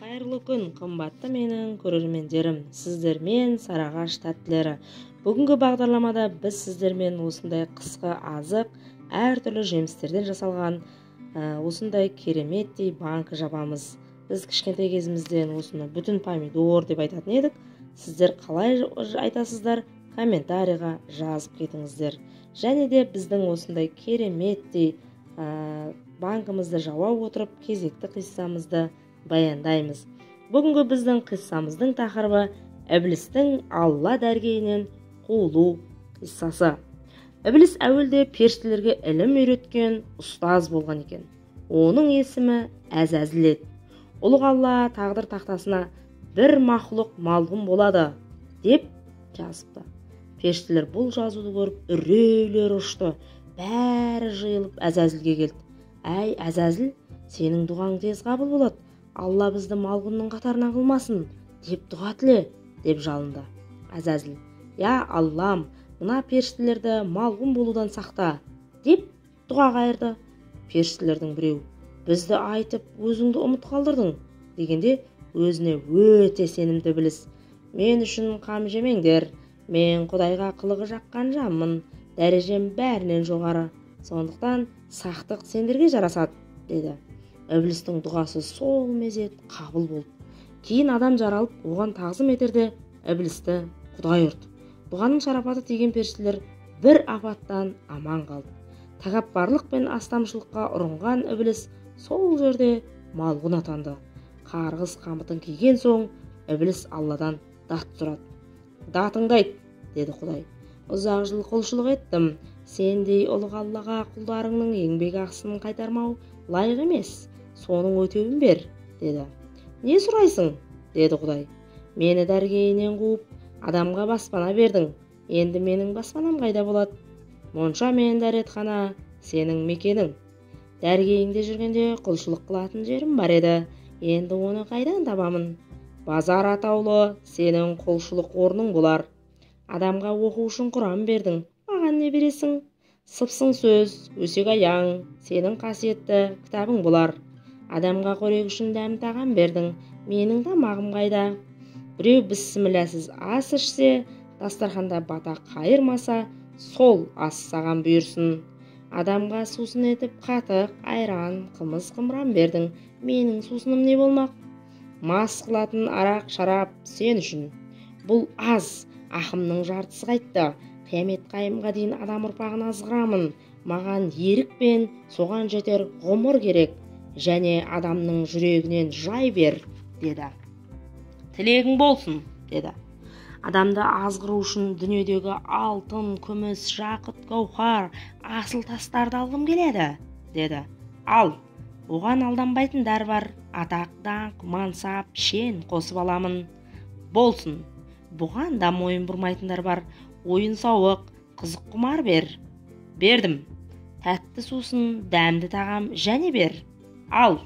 Қайырлы күн, қымбатты менің көрермендерім. Сіздермен Сарыағаш тәттілері. Бүгінгі бағдарламада біз сіздермен осындай қысқы азық, әртүрлі жемістерден жасалған осындай кереметтей банка жабамыз. Біз кішкентай кезімізден осыны бүтін помидор деп айтатын едік. Сіздер қалай айтасыздар, комментарийға жазып кетіңіздер. Және де біздің осындай кереметтей банкімізді жауа отырып, кезекті қиссамызды баяндаймыз. Бүгінгі біздің қиссамыздың тақырыбы Іблістің Алла дәргейінен қуылу қиссасы. Ібліс әуелде періштелерге ілім үйреткен ұстаз болған екен. Оның есімі Әзәзіл еді. Ұлық Алла тағдыр тақтасына бір мақұлық малғұн болады деп жазыпты. Періштелер бұл жазуды көріп үрейлері ұшты. Бәрі жиылып Әзәзілге келді. Әй, Әзәзіл, сенің дұғаң тез қабыл болады. Алла бізді малғұнның қатарынан қылмасын деп дұға тіле, деп жалынды. Әзәзіл, я Аллам, мына періштелерді малғұн болудан сақта, деп дұға қайырды. Періштелердің біреу, бізді айтып өзіңді ұмыт қалдырдың, дегенде өзіне өте сенімді Ібіліс, мен үшін қам жемеңдер, мен Құдайға қылығы жаққан жанмын, дәрежем бәрінен жоғары, сондықтан сақтық сендерге жарасады, деді. Іблістің дұғасы сол мезет қабыл болды. Кейін адам жаралып, оған тағзым етерде Іблісті Құдай ұрды. Дұғаның шарапаты тиген періштелер бір апаттан аман қалды. Тәкаппарлық пен астамшылыққа ұрынған Ібіліс сол жерде малғұн атанды. Қарғыс қамытын киген соң Ібіліс Алладан дат сұрады. Датыңды айт, деді Құдай. Ұзақ жыл құлшылық еттім. Сендей ұлық Аллаға құлдарыңның еңбек ақысын қайтармау лайық емес. Соның өтеуін бер, деді. Не сұрайсың, деді Құдай. Мені дәргейінен қуып, адамға баспана бердің. Енді менің баспанам қайда болады? Монша мен дәретхана сенің мекенің. Дәргейіңде жүргенде құлшылық қылатын жерім бар еді. Енді оны қайдан табамын? Базар атаулы сенің құлшылық орның болар. Адамға оқу үшін құран бердің. Маған не бересің? Сыпсың сөз, өсек аяң, сенің қасиетті кітабың болар. Адамға қорек үшін дәм тағам бердің. Менің тамағым қайда? Біреу біссіміләсіз ас ішсе, дастарханда бата қайырмаса, сол ас саған бұйырсын. Адамға сусын етіп қатық, айран, қымыз қымыран бердің. Менің сусыным не болмақ? Мас қылатын арақ, шарап сен үшін. Бұл аз, ақымның жартысы қайтты. Қиямет қайымға дейін адам ұрпағын азғырамын. Маған ерік пен соған жетер ғұмыр керек. Және адамның жүрегінен жай бер, деді. Тілегің болсын, деді. Адамды азғыру үшін дүниедегі алтын, күміс, жақұт, гауһар, асыл тастарды алғым келеді, деді. Ал, оған алданбайтындар бар. Атақ, даңқ, мансап, шен қосып аламын. Болсын. Бұған да мойын бұрмайтындар бар. Ойын сауық, қызық құмар бер. Бердім. Тәтті сусын, дәмді тағам және бер. Ал,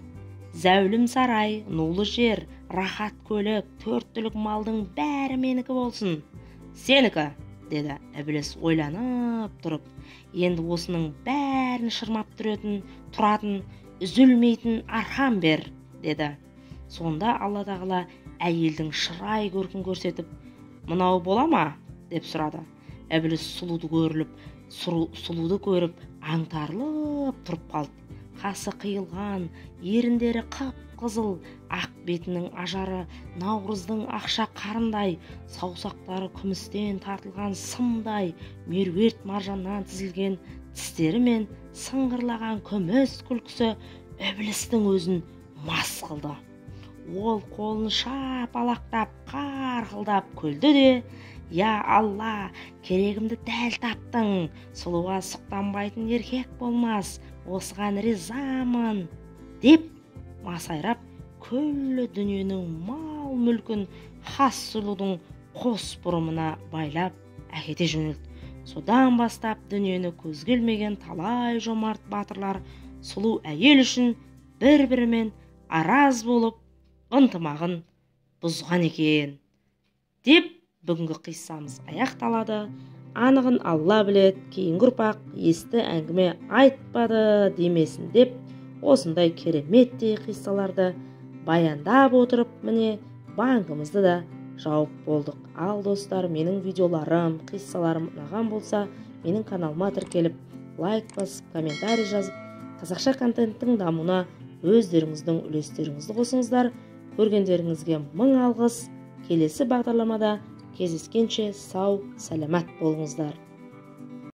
зәулім сарай, нулы жер, рахат көлік, төрт түлік малдың бәрі менікі болсын. Сенікі, деді Ібіліс ойланып тұрып. Енді осының бәрін шырмап тұратын, үзілмейтін арқан бер, деді. Сонда Алла тағала әйелдің шырай көркін көрсетіп, мынау бола ма, деп сұрады. Ібіліс сұлуды көріп, аңтарылып тұрып қалды. Қасы қиылған, еріндері қып-қызыл, ақ бетінің ажары наурыздың ақша қарындай, саусақтары күмістен тартылған сымдай, меруерт маржаннан тізілген тістері мен сыңғырлаған күміс күлкісі Ібілістің өзін мас қылды. Ол қолын шапалақтап, қарқылдап күлді де, я Алла, керегімді дәл таптың, сұлуға сұқтанбайтын еркек болмас, осыған ризамын, деп масайрап, күллі дүниенің мал-мүлкін хас сұлудың қос бұрымына байлап әкете жөнелді. Содан бастап дүниені көз келмеген талай жомарт батырлар сұлу әйел үшін бір-бірімен араз болып ынтымағын бұзған екен, деп бүгінгі қиссамыз аяқталады. Анығын Алла білет, кейінгі ұрпақ есті әңгіме айтпады демесін деп осындай кереметтей қиссаларды Баяндап отырып, міне, банкімізді да жауып болдық. Ал достар, менің видеоларым, қиссаларым ұнаған болса, менің каналыма тіркеліп, лайк басып, комментарий жазып, қазақша контенттің дамуына өздеріңіздің үлестеріңізді қосыңыздар. Көргендеріңізге мың алғыс. Келесі бағдарламада кездескенше сау сәлемат болыңыздар.